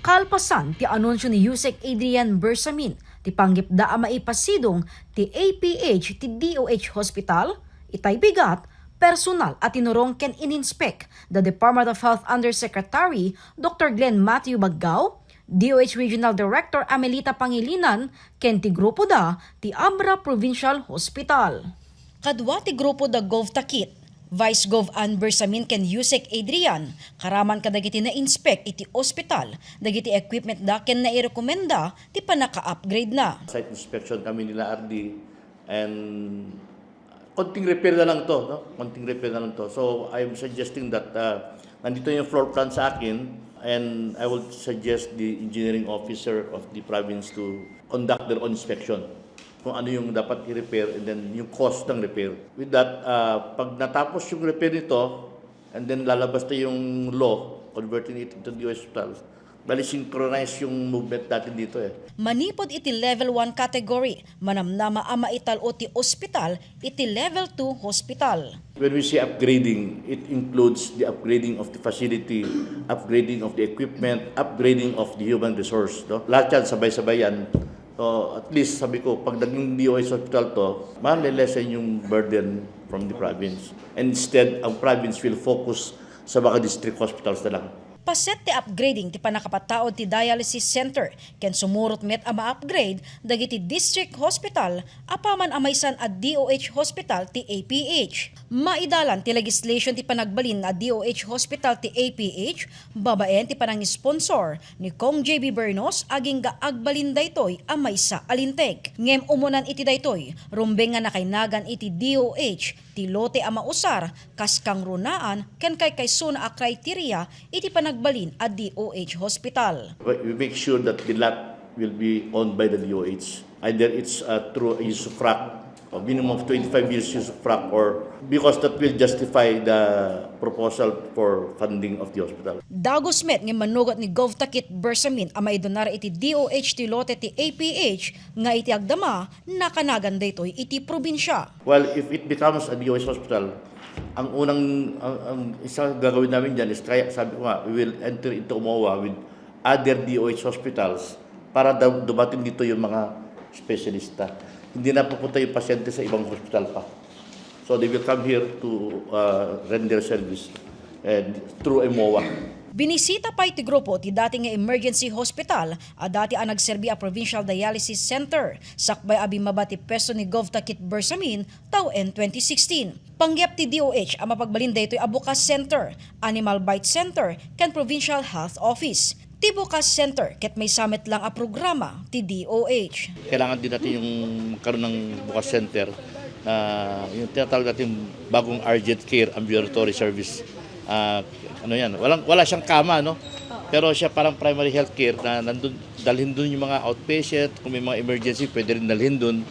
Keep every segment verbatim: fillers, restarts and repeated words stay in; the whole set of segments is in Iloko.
Kalpasan ti anunsio ni Usec Adrian Bersamin ti panggepda a maipasidong ti A P H ti D O H Hospital, itay bigat, personal a tinurong ken ininspek da Department of Health Undersecretary Doctor Glenn Matthew Baggao, D O H Regional Director Amelita Pangilinan, ken ti grupo da ti Abra Provincial Hospital. Kadua ti grupo da Gov Takit, Vice Gov Ann Bersamin ken Usec Adrian, karaman kadagiti na-inspect iti ospital, dagiti equipment da ken nairekomenda ti pannaka-upgrade na. Site inspection kami nila R D, and konting repair na lang to, no? Konting repair na lang to. So, I'm suggesting that, uh, nandito yung floor plan sa akin, and I would suggest the engineering officer of the province to conduct their own inspection kung ano yung dapat i-repair and then yung cost ng repair. With that, uh, pag natapos yung repair nito, and then lalabas na yung law converting it into the hospital, bali synchronize yung movement natin dito eh. Manipud iti level one category, manamnama a maital-o ti ospital iti level two hospital. When we say upgrading, it includes the upgrading of the facility, upgrading of the equipment, upgrading of the human resource. No? Lahat yan, sabay-sabay yan. So, at least, sabi ko, pag naging D O H hospital to, malelesen yung burden from the province. And instead, ang province will focus sa mga district hospitals na lang. Paset ti upgrading ti pannakapataud ti dialysis center ken sumurot met a ma-upgrade dagiti district hospital apaman a maysan a D O H hospital ti A P H. Maidalan ti legislation ti panagbalin a D O H hospital ti A P H babaen ti panangisponsor ni Cong J B Bernos agingga agbalin daytoy a maysa a linteg. Ngem umunan iti daytoy, rumbeng nga nakainagan iti D O H ti lote a mausar kas kangrunaan ken kaykaysona a criteria iti panagbalin a D O H hospital. We we make sure that the lot will be owned by the D O H. Either it's, uh, through a usufruct, a minimum of twenty-five years usufruct, or because that will justify the proposal for funding of the hospital. Dagus met nga manugot ni Gov Takit Bersamin a maidunar iti D O H ti lote ti A P H nga iti agdama, nakanagan daytoy iti probinsia. Well, if it becomes a D O H hospital, ang unang, ang, ang isa gagawin namin dyan is kaya, sabi ko nga, we will enter into MOA with other D O H hospitals para daw dumating dito yung mga espesyalista. Hindi na pupunta yung pasyente sa ibang hospital pa. So they will come here to, uh, render service and through MOA. Binisita pay ti grupo ti dati nga emergency hospital a dati a nagserbi a provincial dialysis center, sakbay a bimmaba ti pwesto ni Gov Takit Bersamin tawen twenty sixteen. Panggep ti D O H a mapagbalin daytoy a Bukas Center, Animal Bite Center, ken Provincial Health Office. Ti Bukas Center ket maysa met lang a programa ti D O H. Kailangan din natin yung magkaroon ng Bukas Center na yung tinatawag natin bagong urgent care ambulatory service. Ah, ano yan, walang, wala siyang kama, no? Pero siya parang primary health care na nandun, dalhin dun yung mga outpatient, kung may mga emergency, pwede rin dalhin dun.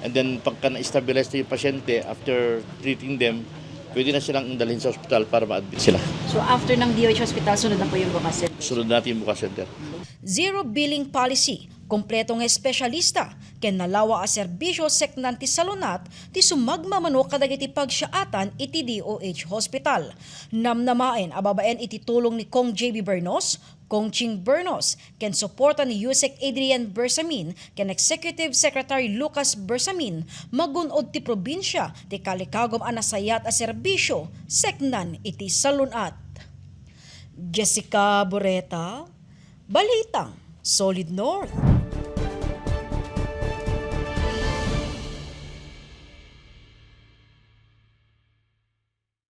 And then pagka na-stabilize na yung pasyente, after treating them, pwede na silang dalhin sa ospital para ma-admit sila. So after ng D O H hospital, sunod na po yung Bukas Center? Sunod natin yung Bukas Center. Zero billing policy, kompleto nga espesyalista, ken nalawa a serbisyo seknan ti salun-at ti sumagmamano kadagiti pagsiaatan iti D O H hospital. Namnamaen a babaen iti tulong ni Cong J B Bernos, Cong Ching Bernos, ken suporta ni Usec Adrian Bersamin ken Executive Secretary Lucas Bersamin, magun-od ti probinsia ti kalikagum a nasayaat a serbisyo seknan iti salun-at. Jessica Boreta, Balitang Solid North.